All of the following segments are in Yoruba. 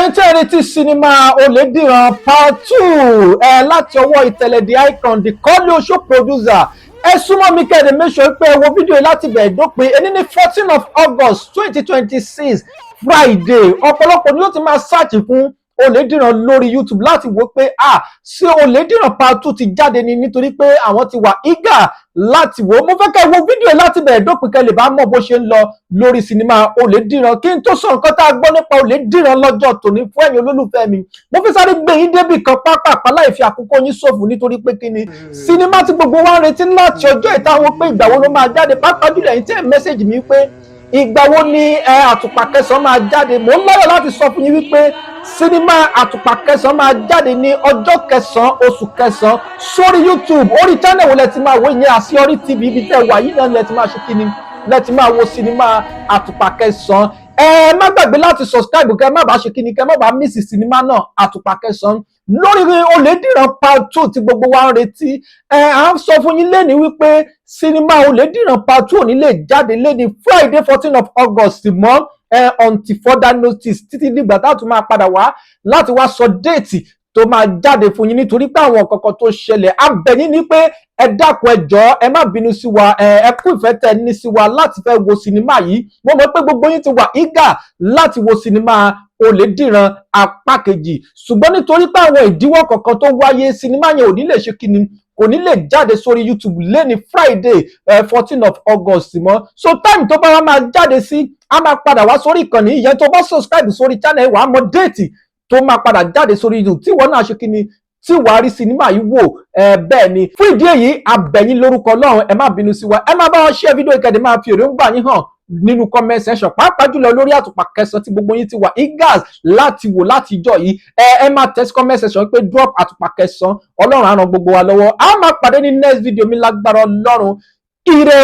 Ẹ̀yin tí ẹ retí sinimá Olèdìran part two ẹ láti ọwọ́ Ìtẹ̀lẹ̀ the Icon, the Kọ́lé Oṣó producer, ẹ súnmọ́ mi kẹ́ ẹ lè make sure pé ẹ wo fídíò yìí láti bẹ̀rẹ̀ dópin. Ẹni ní 14 of August 2026, Friday, ọ̀pọ̀lọpọ̀ ni yóò ti máa search fún Olèdìran lórí YouTube láti wò pé, ah, ṣé Olèdìran part two ti jáde ni? Nítorí pé àwọn ti wà eager láti wò ó. Mo fẹ́ kẹ́ ẹ wo fídíò yìí láti bẹ̀rẹ̀ dópin kẹ́ lè bá mọ̀ bó ṣe ń lọ lórí sinimá Olèdìran. Kí n tó sọ nǹkan tá a gbọ́ nípa Olèdìran lọ́jọ́ tòní fún ẹ̀yin olólùfẹ́ mi, mo fi sáré gbé yín débì kan pápápá láì fi àkókò yín ṣòfò, nítorí pé kí ni sinimá tí gbogbo wa ń retí láti ọjọ́ ìtàwọn pé ìgbà wo ló máa jáde, pàápàá jùlọ ẹ̀yin tí ẹ̀ message mi pé ìgbà wo ni ẹ Àtùpà Kẹsàn-án máa jáde. Mò ń láyọ̀ láti sọ fún yín wípé sinimá Àtùpà Kẹsàn-án máa jáde ní ọjọ́ 9 oṣù 9 sórí YouTube. Orí channel wo lẹ ti máa wò ìyẹn? Àṣeyọrí TV, ibi tẹ́ wà yìí náà lẹ ti máa ṣe kíni, lẹ ti máa wo sinimá Àtùpà Kẹsàn-án. Ẹ má gbàgbé láti subscribe kẹ má bàa ṣe kíni, kẹ má bàa miss sinimá náà, Àtùpà Kẹsàn-án. Lórí Olèdìran part two tí gbogbo wa ń retí, ẹ à ń sọ fún yín lẹ́ni wípé sinimá Olèdìran part two ò ní lè jáde lẹ́ni Friday 14 of August mọ́ ẹ until further notice, títí dìgbà tá a tún máa padà wá láti wá sọ date tó máa jáde fún yín, nítorí pé àwọn kankan tó ṣẹlẹ̀ abẹ́ní ni pé ẹ dákun, ẹ jọ̀ọ́, ẹ má bínú sí wa. Ẹ kú ìfẹ́ tẹ́ ní sí wa láti fẹ́ wo sinimá yìí. Mo mọ̀ pé gbogbo yín ti wà eager láti wo sinimá Olèdìran apá kejì, ṣùgbọ́n nítorí pé àwọn ìdíwọ́ kankan tó wáyé, sinimá yẹn ò ní lè ṣe kíni, kò ní lè jáde sórí YouTube lẹ́ni Friday 14 of August mọ́. So time tó bá wá máa jáde sí, a máa padà wá sórí ìkànnì. Ìyẹn tó bá subscribe sórí channel, wàá mọ date tó máa padà jáde sórí YouTube tí ìwọ náà ṣe kíni, tí wàá rí sinimá yìí wò. Ẹ bẹ́ẹ̀ ni, fún ìdí èyí, a bẹ̀ yín lórúkọ Ọlọ́run, ẹ má bínú sí wa. Ẹ má bá wọn share fídíò ìkẹdẹ, máa fi èròǹgbà yín hàn nínú comment section, pàápàá jùlọ lórí Àtùpà Kẹsàn tí gbogbo yín ti wà eager láti wò láti ìjọ yìí. Ẹ máa text comment section pé "drop Àtùpà Kẹsàn". Ọlọ́run á ràn gbogbo wa lọ́wọ́. A máa pàdé ní next video mi lágbára Ọlọ́run. Ire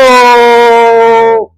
o.